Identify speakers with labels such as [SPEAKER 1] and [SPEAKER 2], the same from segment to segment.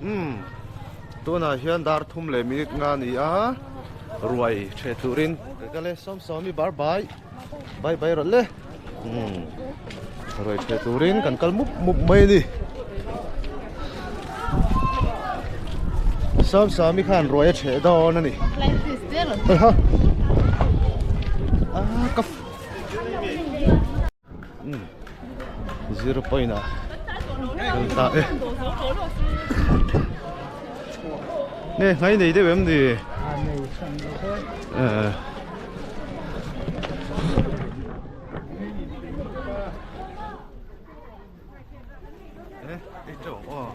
[SPEAKER 1] Umm tunah hian dar thum leh minute nga a ni a ruai ṭheh turin ka kal e sawm sawmi bar bai bai bai rawh le umm ruai ṭheh turin kan kal mup mup mai a ni sawm sawmi khan ruai a ṭheh dawn a ni ha a ka Zero point ah kan ta e nge ngai nei deuh em ni eh eh ei teuh aw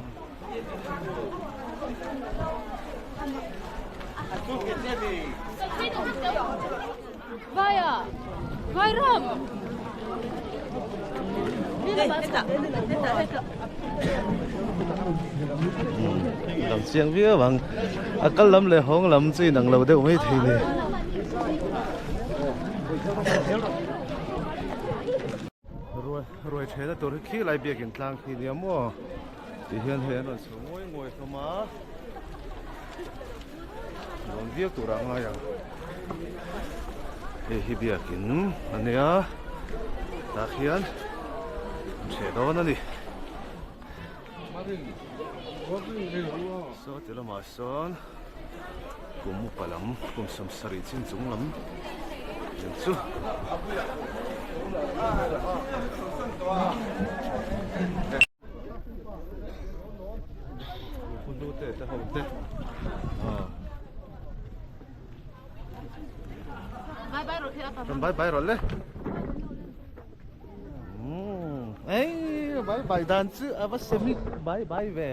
[SPEAKER 1] Dang chiang viau ang a kal lam leh hawng lam chu inang lo deuh mai thei ni. Ruai thehna tur hi khi lai biakin tlang khi nia maw tih hian hei an rawn chho nguai nguai hlawm a. Nuam viau tur a ngai ang. Hei hi biakin a nia tah khian an hreh dawn a ni. Saw ti lamah sawn kum upa lam kum 70 chin chung lam eng chu. Bye bye rawh le ei bye bye dan chu a va semi bye bye ve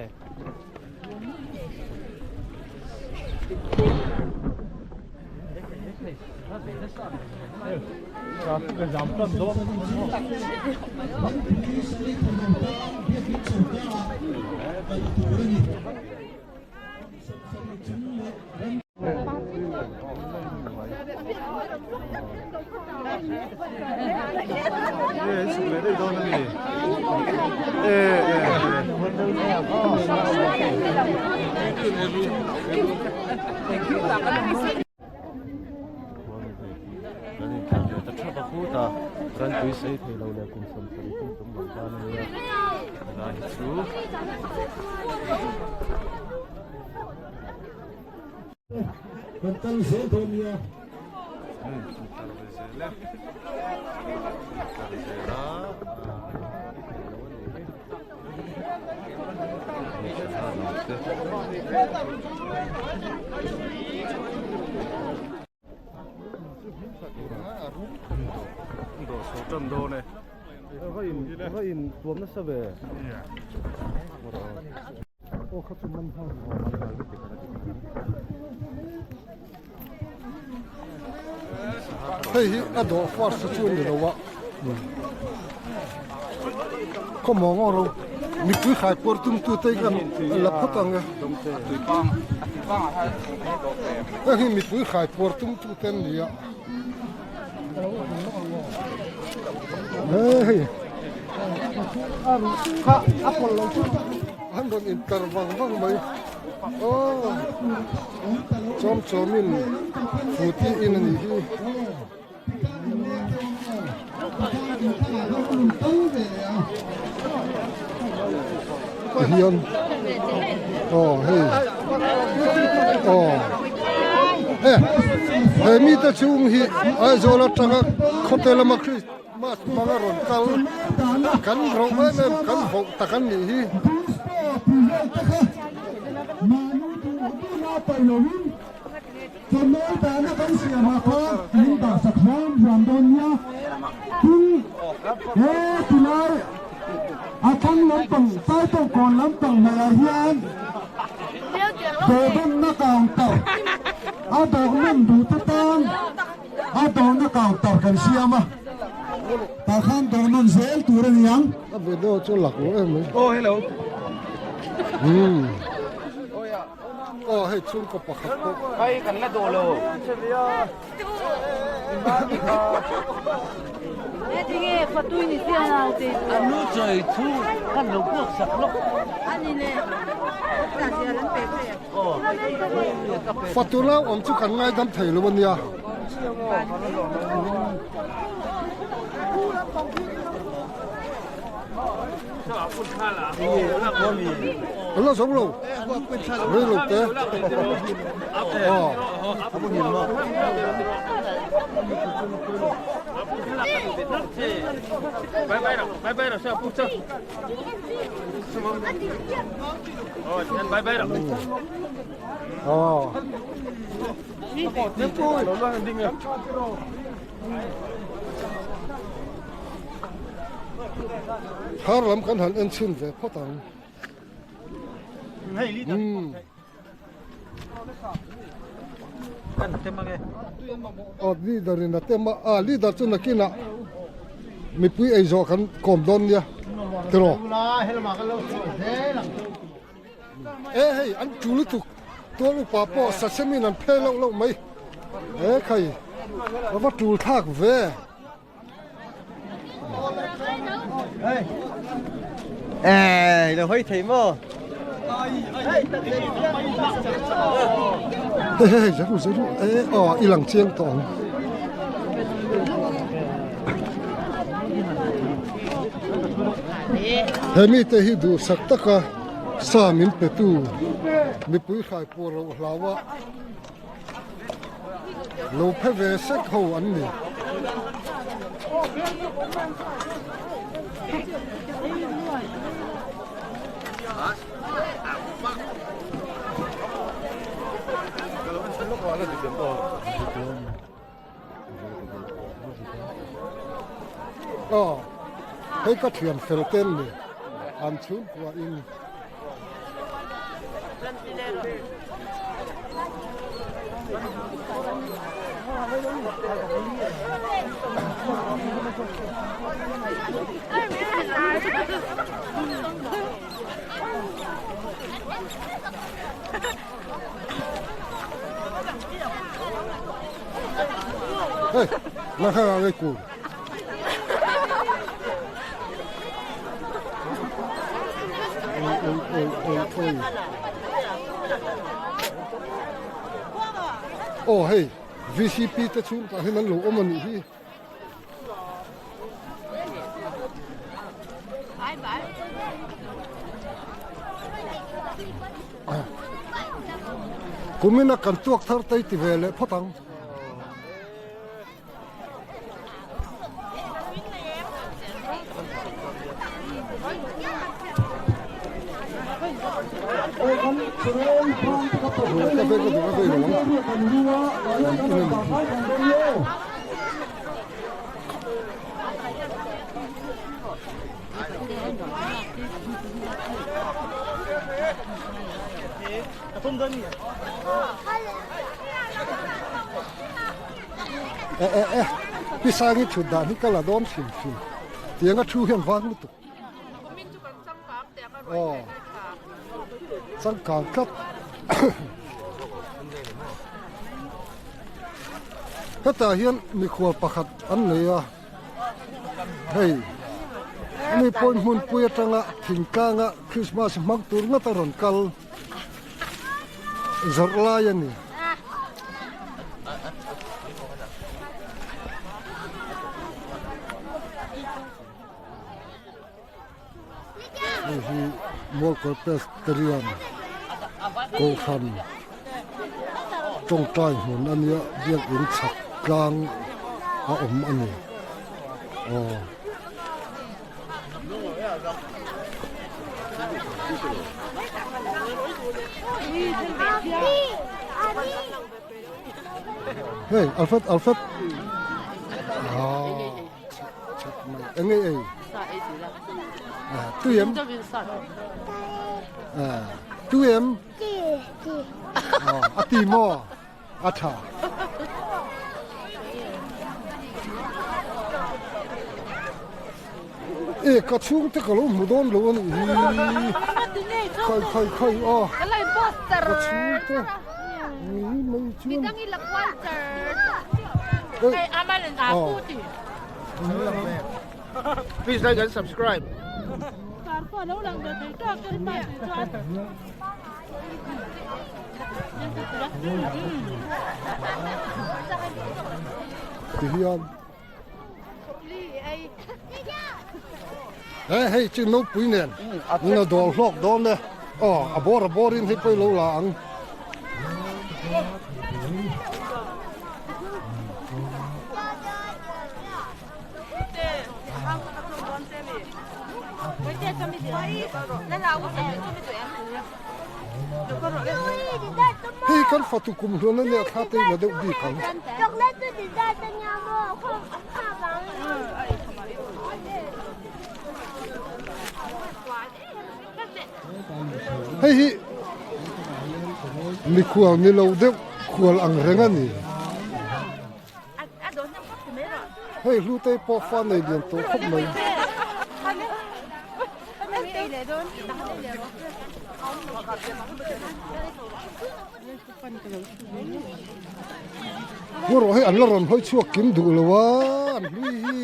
[SPEAKER 1] Kan inthlan leh ta thap a khut a, ran tui sei thei lo leh kum 70 kum chung lam tan a nia, helai hi chu.
[SPEAKER 2] Kan kal zel dawn nia.
[SPEAKER 1] Kal ve zel e, kal zel a, thei lo a nih hi.
[SPEAKER 2] Hei hi a dawh first chu a ni lo a khaw maw ngawr ro mipui khai puar tum tu te hian la phawt ang e heng hi mipui khai puar tum tu te an ni a hei an rawn intar vang vang mai aw. Chawm chawmin futi in a nih hi. Tihian aw hei aw he he mite chhung hi Aizawl atanga khawte lama Christmas hmanga rawn kal kan rawh em em kan hauh tak an nih hi. A video chu lak lo em mai.
[SPEAKER 3] Oh hello.
[SPEAKER 2] Hmm. Oh hei chhungkaw pakhat pawh.
[SPEAKER 3] Hei kan la duh lo.
[SPEAKER 4] Anu choi chu kan lo buak sak lawk.
[SPEAKER 2] Fatu lau awm chu kan ngaidam thei lo a nia. An la zo lo. Rei lo te. Aw. Thar lam kan han en chhin ve phawt ang. Umm. Aw leader in a tem a, ah leader chu nakinah mipui ei zawh kan kawm dawn nia tiraw. E hei an tu lutuk tual upa pawh sasemin an phe loh loh mai e khai a va tul thlak ve.
[SPEAKER 3] Ê, lo hơi thei maw?
[SPEAKER 2] Hei hei hei zaru zaru e aw i lang chiang tawh ang. He mite hi duhsak taka sa min petu mipui hrai pawh loh hlau a lo phe ve sek ho an ni. Aw hei ka thian fel ten ni an chhungkua in Hey, la kha ngai ku. Oi, oi, oi, oi, oi. Oh, hei, VCP te chhung tah hian an lo awm a nih hi. Kumina kan tuak thar te ti ve leh phawt ang. Ka ve ka duh ka vei lo ang. E e e pi sangi thut dan hi ka la dawn hrim hrim tianga thu hian vang lutuk aw changkang tlat hetah hian mikhual pakhat an nei a hei mi pawn hmunpui atanga thingtlanga Christmas hmang tur ngawt a rawn kal zawrh lai a ni. Hei hi Mualkawi Presbyterian Kohhran tawngtai hmun a nia biakin chhak tlang a awm a ni aw. Hei Alfred Alfred ah. Eng nge ei? Tui em? Tui em? A ti maw? A tha. E ka chhung te ka lo hmu dawn lo a nih hi. Khai khai khai a. Ka chhung te. Ni mai chuan.
[SPEAKER 4] Please like and subscribe.
[SPEAKER 2] Ti hian he hei chu nopui nen na dawl hlawk dawn e aw a bawr a bawrin hei pawh i lo la ang. Hei kan fatu kum hluan a nia thla te la deuh bik ang. Hei hi mikhual ni lo deuh khual ang reng a ni. Hei hlute pawh fa nei lian tawh khawp mai. Ngaw rawh hei an la rawn hawi chhuak kim duh lo a an hlui hi.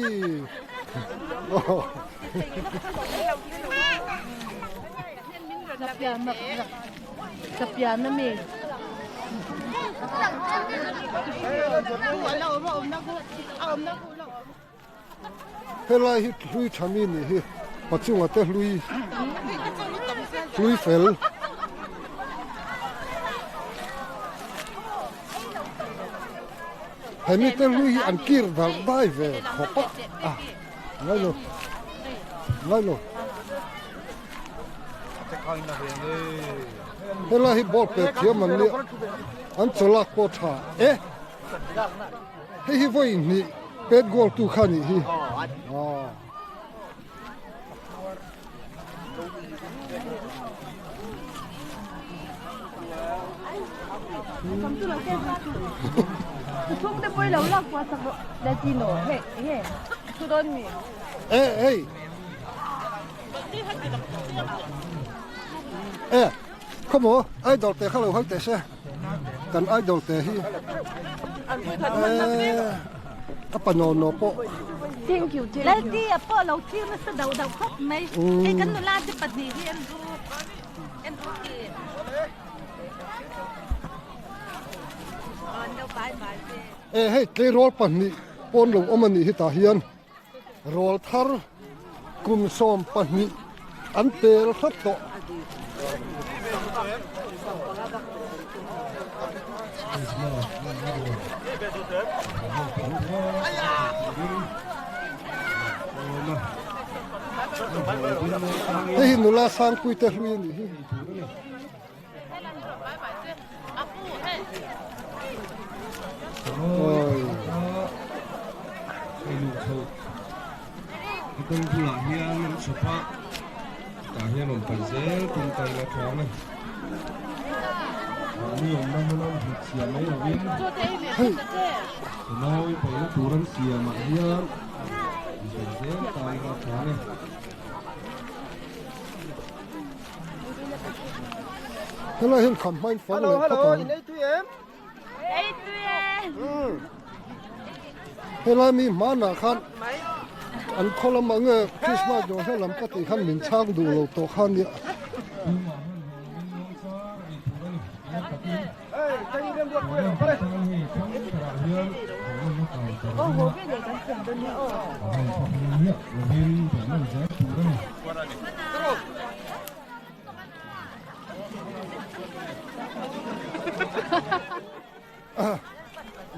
[SPEAKER 2] Helai hi hlui tha mi nih hi pachunga te hlui hlui fel. Hemi te hlui hi an kir dal dai ve khawp a ngai lo ngai lo. Helai hi ball pek thiam an nia an chawlak pawh tha e. Hei hi vawi hnih pet goal tu kha nih hi. E hei. E khawmaw idol te kha lo hawi teh se. Kan idol te hi a pa naw naw pawh.
[SPEAKER 4] Thank you Lalti a pawh lo thlir nasa deuh deuh khawp mai. Hei kan nula te pahnih hi an ru an ru ti.
[SPEAKER 2] E hei tleirawl pahnih pawn lo awm a nih hi tah hian. Rawl thar kum 12 an pel hrat tawh. Hei hi nula Sangpui te hlui a nih hi.
[SPEAKER 5] Kawng bulah hian an chhawp a, tah hian rawn kal zel tum ta ila tha ang e. Mahni awmna hmun an hlut siam mai lovin Nawi paihna tur an siamah hian rawn kal zel ta ila tha ang e.
[SPEAKER 2] Helai hian kham hmain fang leh khawp ang. Helai mi hmanah khan an khaw lamah nge Christmas dawr he lam ka tih khan min chhang duh lo tawh kha nia.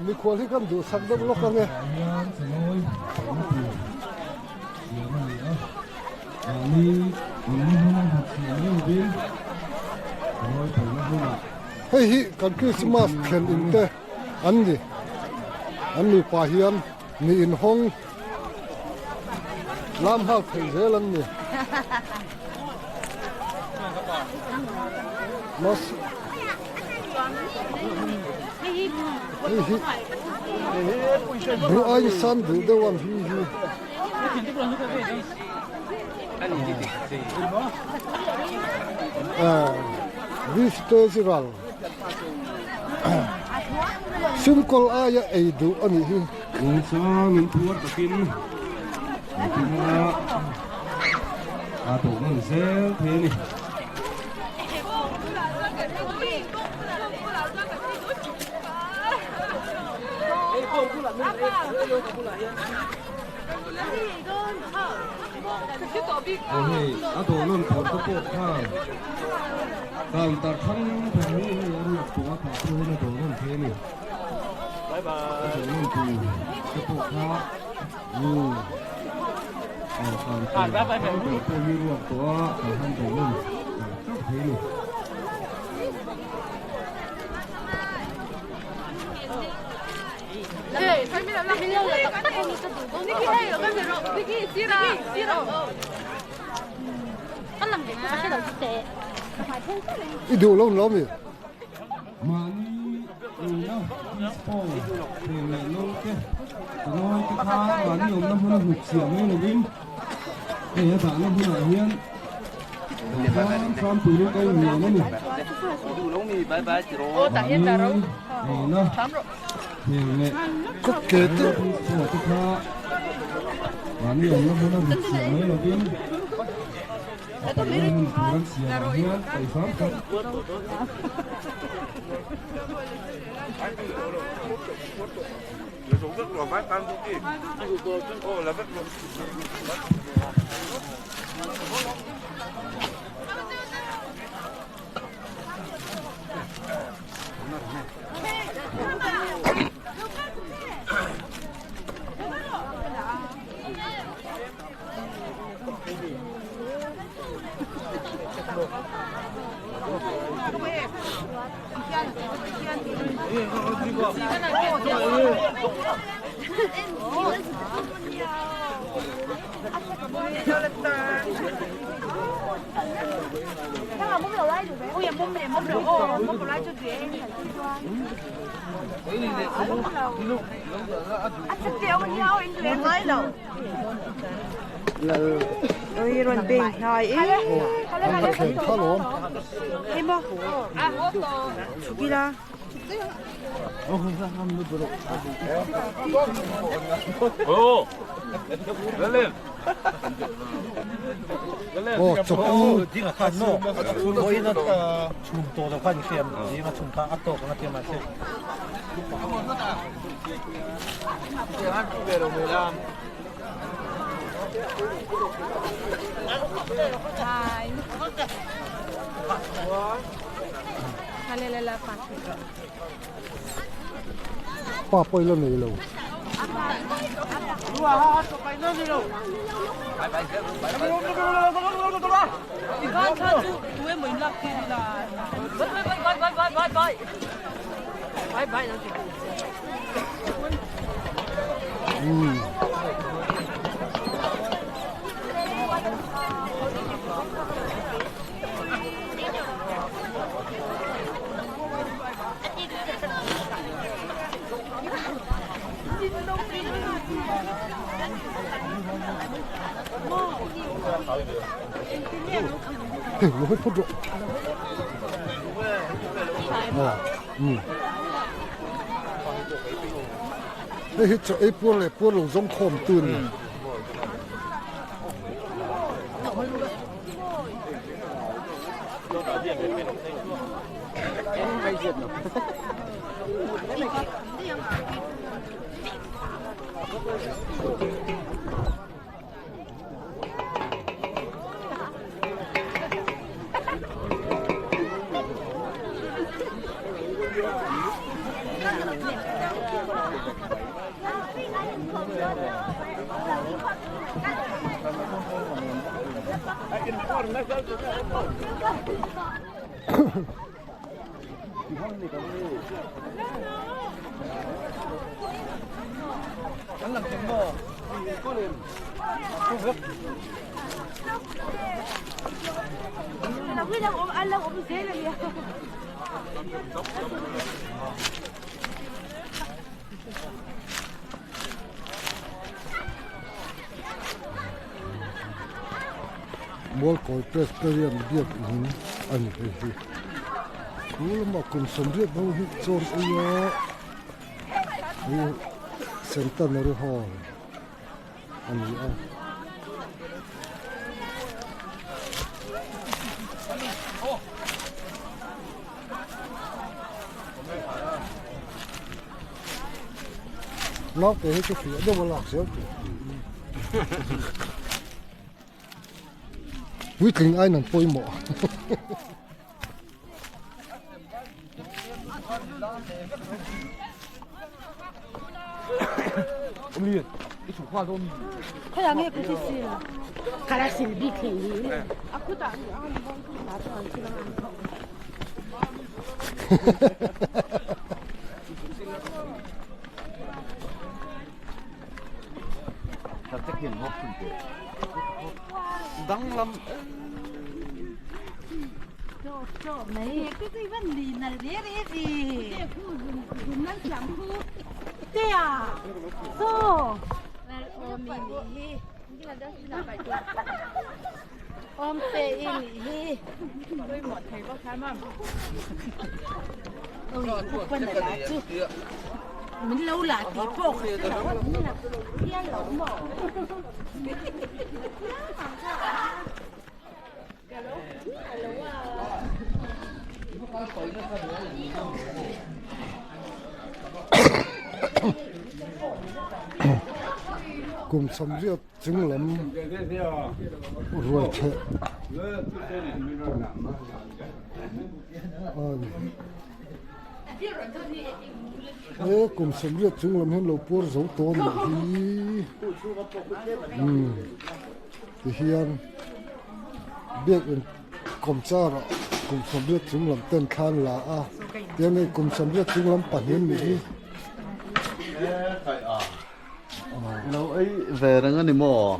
[SPEAKER 2] Mikhual hi kan duhsak deuh lawk ang e. Hei hi kan Christmas thlen in te an ni. An nupa hian ni inhawng lam nghal theih zel an ni. Mas hei hi duh aiin san duh deuh ang hi hi. Vistezral Sumkawl aia ei duh a nih hi.
[SPEAKER 5] Chungchang in tuar takin a tawh nawn zel thei a ni. Aw hei a dawhnawn tur te pawh khan counter thlang ber hi hei a ruak tawh a tah pawh hian a dawhnawn thei a ni. A dawhnawn tur te pawh kha umm aw counter thlang ber pawh hi ruak tawh a tah hian dawhnawn chauh thei a ni.
[SPEAKER 2] I duh lo lo mi?
[SPEAKER 5] Mahni awmna dispo theng leh no te pangawi te kha mahni awmna hmuna hnut chhiah mai lovin hei a dahna hmunah hian dah hram hram turin ka innuam a ni. Mahni awmna theng leh dispo te kha mahni awmna hmuna hnut chhiah mai lovin A paihna hmun tur an siamah hian paih hram hram.
[SPEAKER 2] Pa pawh ila nei lo. Hei, lo hawi phawt rawh. Hei hi chaw ei puar leh puar lo zawng khawm tu a ni. Mualkawi Presbyterian biak in a ni hei hi. Chu lamah kum sawmriat ho hi chuan eia hei Centenary Hall a ni a. Naute hi chu fiah deuh a lak zel tur. Puitling aiin an pawimawh. Kum sawmriat chung lam ruai theh a ni. He kum sawmriat chung lam hian lo puar zo tawh a nih hi. Umm tihian biakin kawmchar ah kum sawmriat chung lam ten thla an la a tiang hei kum sawmriat chung lam pahnih an nih hi.
[SPEAKER 1] Lo ei ve reng a ni maw?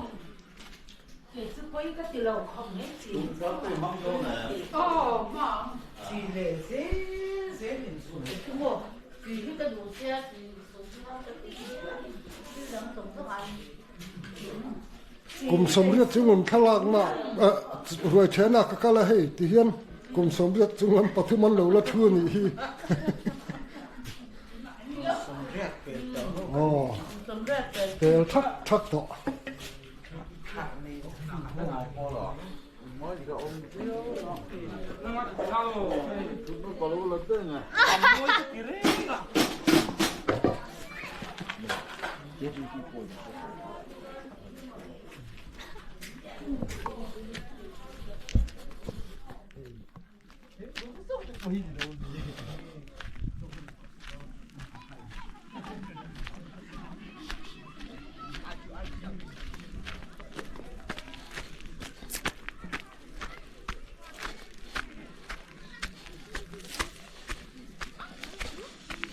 [SPEAKER 2] Kum sawmriat chung lam thlalakna ruai ṭhianah ka kal a hei ti hian kum sawmriat chung lam pathum an lo la thu a nih hi. Aw pel thak thak tawh.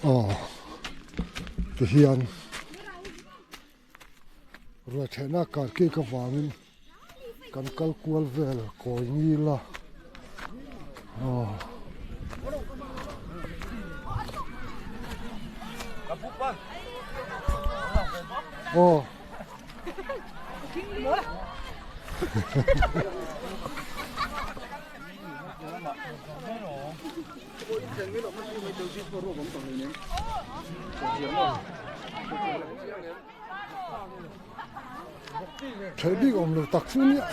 [SPEAKER 2] Aw tihian Ruaithehna karkik avangin kan kal kual vel kawi ngil a aw. Aw. Theih bik awm lo tak chu nia.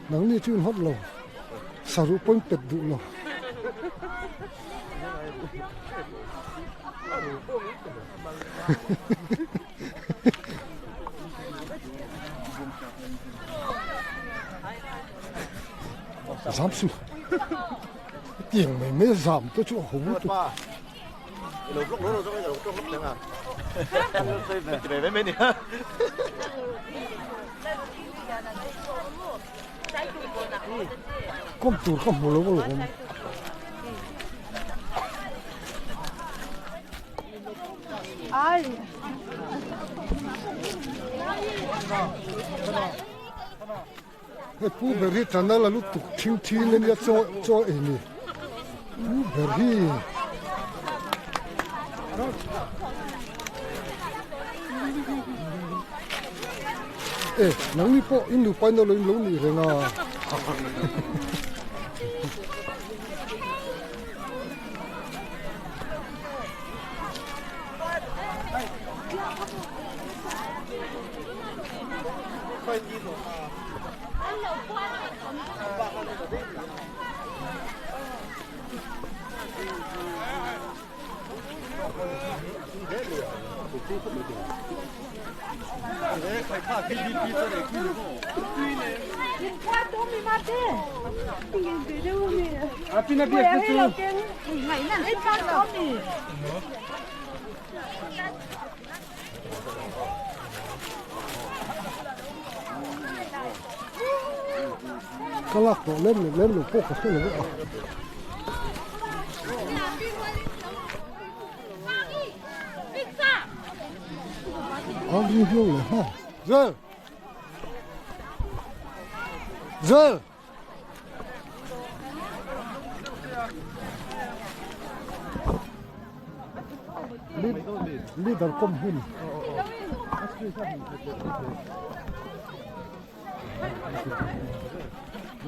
[SPEAKER 2] Nangni chu in hawt lo. Saruh pawhin pet duh lo. Zam su. Tiang mai mai zam te chu a ho lutuk. Kawm tur ka hmu lo alawm. Hei pu ber hi channel a lutuk thing thin ania chaw chaw ei ni pu ber hi. E nangni pawh in nupa in lo in lo nih reng a. Ka lak tawh lem leh lem lo pawh ka hre lo a. A ri hiau leh hma. Zel! Zel! Leader kom hun.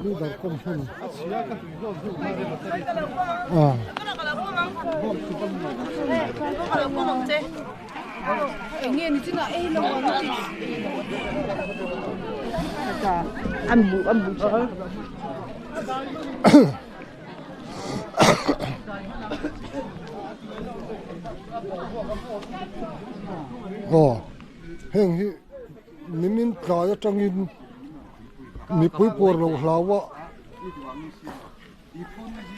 [SPEAKER 2] Leader kom hun. Ah. Aw heng hi nimin tlai atangin mipui puar lo hlau a.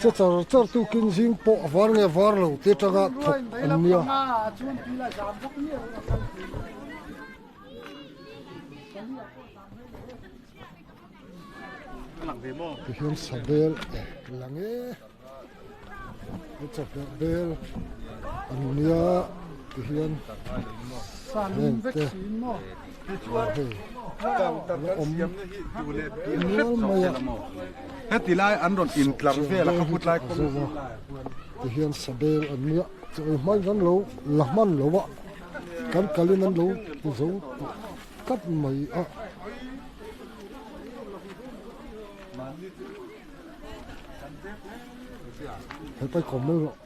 [SPEAKER 2] Che char char tu kin zing pawh a var nge var lo te atanga thawk an nia. Tihian sabel lang e he chawhmeh bel an nia tihian heng te hei la awm nual mai a.
[SPEAKER 6] Heti lai an rawn intlar vel a ka phut lai kawng
[SPEAKER 2] Zova tihian sabel an nia chaw ei hman kan lo la hman lo a kan kalin an lo ti zo tawh tlat mai a. Hepai kawm mai rawh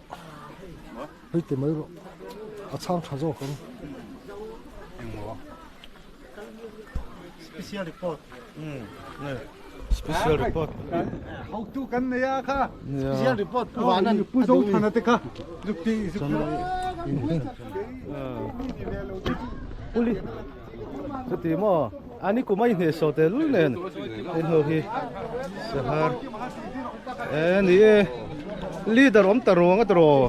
[SPEAKER 2] hei ti mai rawh a chhang tha zawk ang.
[SPEAKER 1] Special report. Special report.
[SPEAKER 6] Hotu kan nei a kha. Special report pu vanan pu zo thana te kha. Zuk ti zuk ti.
[SPEAKER 1] Puli. Chuti maw ani kumai hne so te lul nen hei ho hi sahar e ni e leader awm ta ruang a tiraw.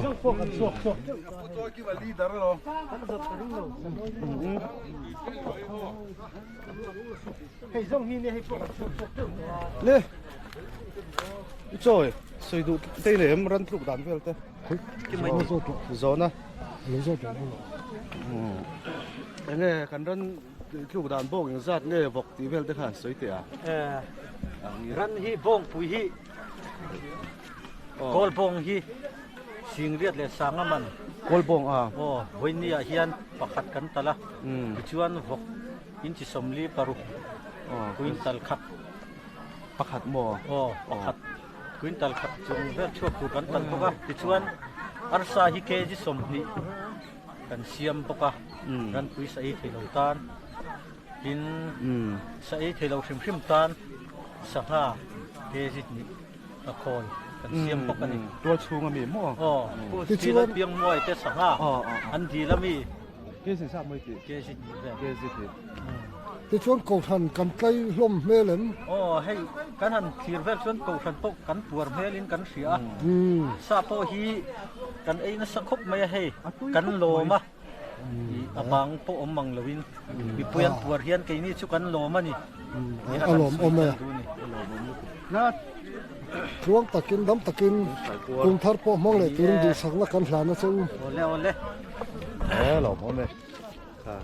[SPEAKER 1] Le i chawi sawi duh te nei em ran tluk dan vel te zawhna enge kan ran tluk dan bawk engzat nge vawk tih vel te khan sawi teh a
[SPEAKER 7] ran hi bawngpui hi kawl bawng hi singriat leh sanga man
[SPEAKER 1] kawl bawng a
[SPEAKER 7] aw vawinia hian pakhat kan tal a tichuan vawk Inchi 46 quintal khat
[SPEAKER 1] pakhat maw?
[SPEAKER 7] Aw pakhat quintal khat chung vel chhuak tur kan tal bawk a tichuan arsa hi kg 20 kan siam bawk a ranpui sa ei thei lo tan tin sa ei thei lo hrim hrim tan sangha kg hnih a khawi kan siam bawk a ni.
[SPEAKER 1] Tual chhung ami maw?
[SPEAKER 7] Aw tichuan piangmuai te sangha an dil ami.
[SPEAKER 1] Kg sa mai tih.
[SPEAKER 7] Kg hnih vel.
[SPEAKER 1] Kg hnih.
[SPEAKER 2] Tichuan Kohhran kan tlai hlawm hmel em?
[SPEAKER 7] Aw hei kan han thlir vel chuan Kohhran pawh kan puar hmelin kan hria a. Sa pawh hi kan ei nasa khawp mai a hei kan lawm a. A bang pawh awm mang loin mipui an puar hian keini chu kan lawm a ni.
[SPEAKER 2] A lawm awm e. Tluang takin dam takin kum thar pawh hmang leh turin duhsakna kan hlan a che u.
[SPEAKER 7] Awle awle.
[SPEAKER 1] E lawm awm e. Kha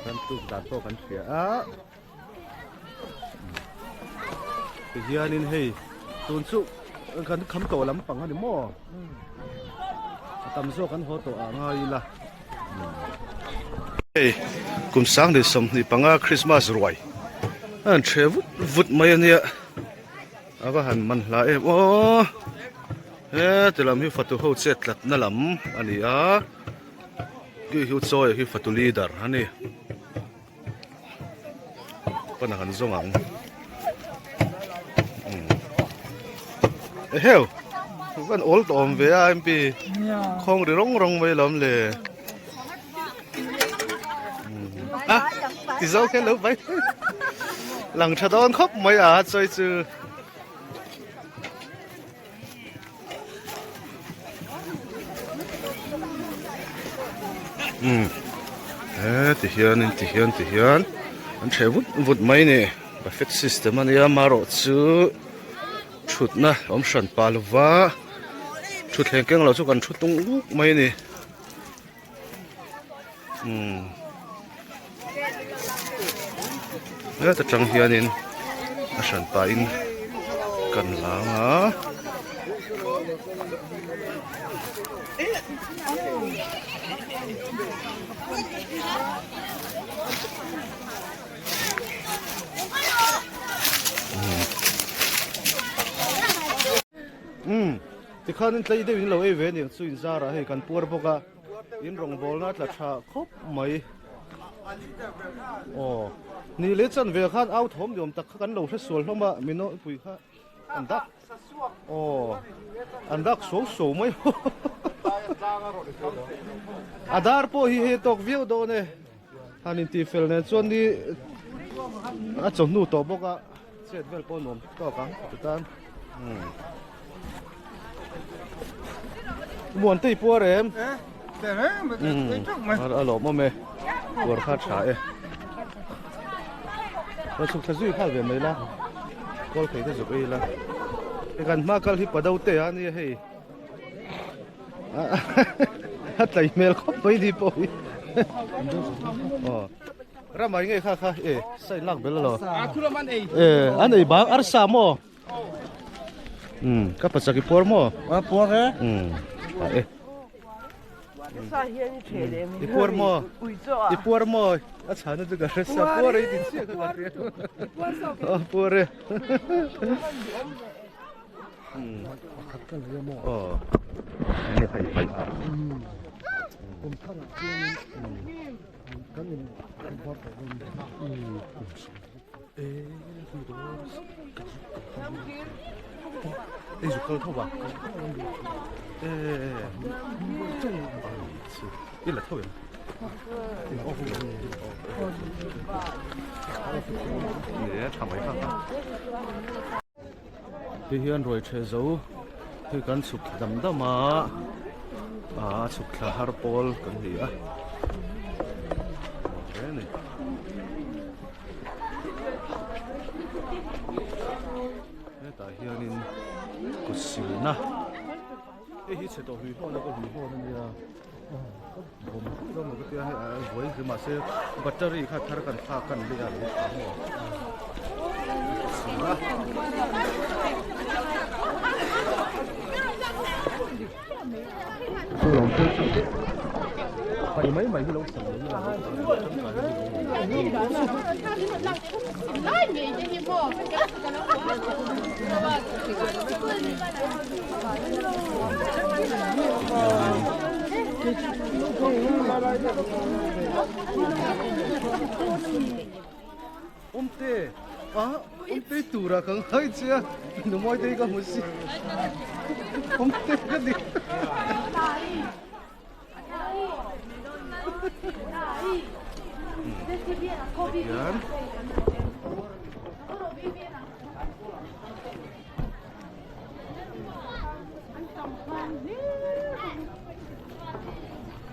[SPEAKER 1] kan tuk dan pawh kan hria a. Tihianin hei tun chu kan kham tawh lampang a ni maw? A tam zawk an haw tawh ah ngai ila. Hei kum 2025 Christmas ruai an the vut vut mai ania a va han man hla em aw he ti lam hi fatu ho chet tlat na lam ani a khi hi chawi hi fatu leader ani pana han zawng ang eheu. Van awl tawh awm ve a MP. Khawng ri rawng rawng mai lawm le. A ti zo khen lo bai. Lang tha dawn khawp mai a chawi chu. Umm he ti hian in ti hian ti hian an ṭheh vut vut mai ni buffet system a nia marawh chu ṭhutna awm hran pah lova ṭhutthleng keng lo chu kan ṭhu tung uk mai a ni umm heta tang hianin a hran pahin kan lang a. Umm tikhanin tlei deuhin lo ei ve a ni ang chu inzarah hei kan puar bawk a. In rawngbawlna a tla tha khawp mai. Aw ni leh chan ve khan au thawm ni awm tak kha kan lo hre sual hlawm a mi nawlpui kha an dak aw an dak suau suau mai a dar pawh hi hei tawk viau dawn e han inti fel nen chuan ni a chawhnu tawh bawk a chet vel pawh nuam tawk ang titan Muan te i puar em? A lawm awm e. Puar kha tha e. Ka chhuk thla zui nghal ve mai la. Kawl thei te zuk ei la. E kan hma kal hi pado te a nia hei. A tlai hmel khawp mai ni pawh hi. Aw. Ramai nge kha kha e sai lak bel lo. E an ei bang arsa maw? Ka pachak i puar maw?
[SPEAKER 5] A puar e.
[SPEAKER 1] A e. I puar maw? I puar maw? A chhana chu ka hre sa puar ei tin chiah kha ka hria. A puar e.
[SPEAKER 2] Pakhat ka nei a maw?
[SPEAKER 1] Aw. Nge kha i pai a.
[SPEAKER 2] Kum tharah chuanin kan in bar tawh dawn ni.
[SPEAKER 1] Ti hian ruai ṭheh zo hi kan chhuk thla dam dam a ah chhuk thla har pawl kan ni a hle a ni. Hetah hianin kut silna hei hi chhe tawh hlui hawn a ka hlui hawn a nia bawm hlui emaw ka tia hei a vawi hle mahse battery kha thar kan thlak kan leh a lo tha maw kut silna. Awmte a awmte tura ka ngai che a numawi te hi ka hmu si awmte ka ni hian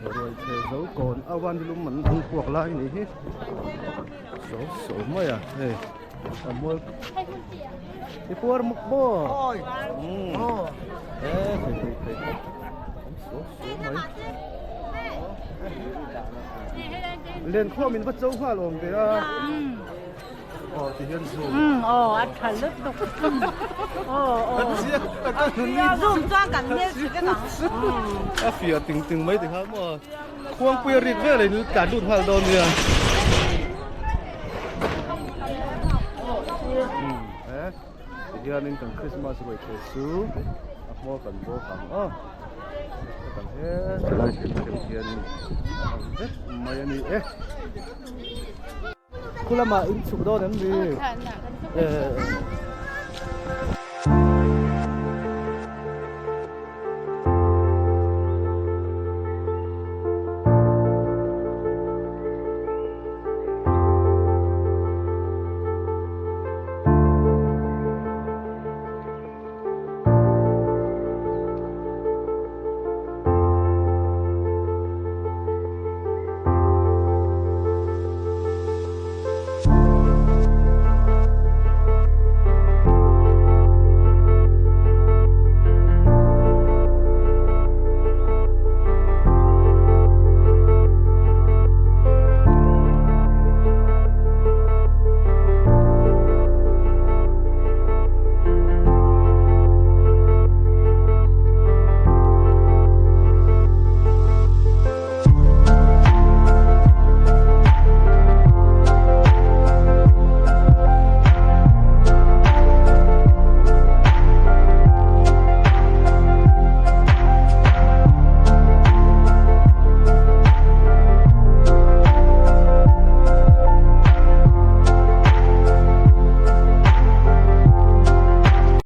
[SPEAKER 1] Ruai theh zo kawn a van lum an hung kuak lai ni hi so so mai a hei a mual i puar muk maw e thei thei thei awm so so mai len khawm in va cho nghal awm ve a Aw ti hian zoom.
[SPEAKER 4] Aw a tha lutuk. Aw aw. Zoom chuan kan hmel chi vek ang.
[SPEAKER 1] A fiah ting ting mai ti kha maw. Khuangpui a rik vel in tlan lut nghal dawn nia. Eh ti hianin kan Christmas ruai thei chu a hmawr kan bawk ang aw. Kan he lai them hianin a ang vek mai a ni e. Khu lamah in chhuk dawn em ni?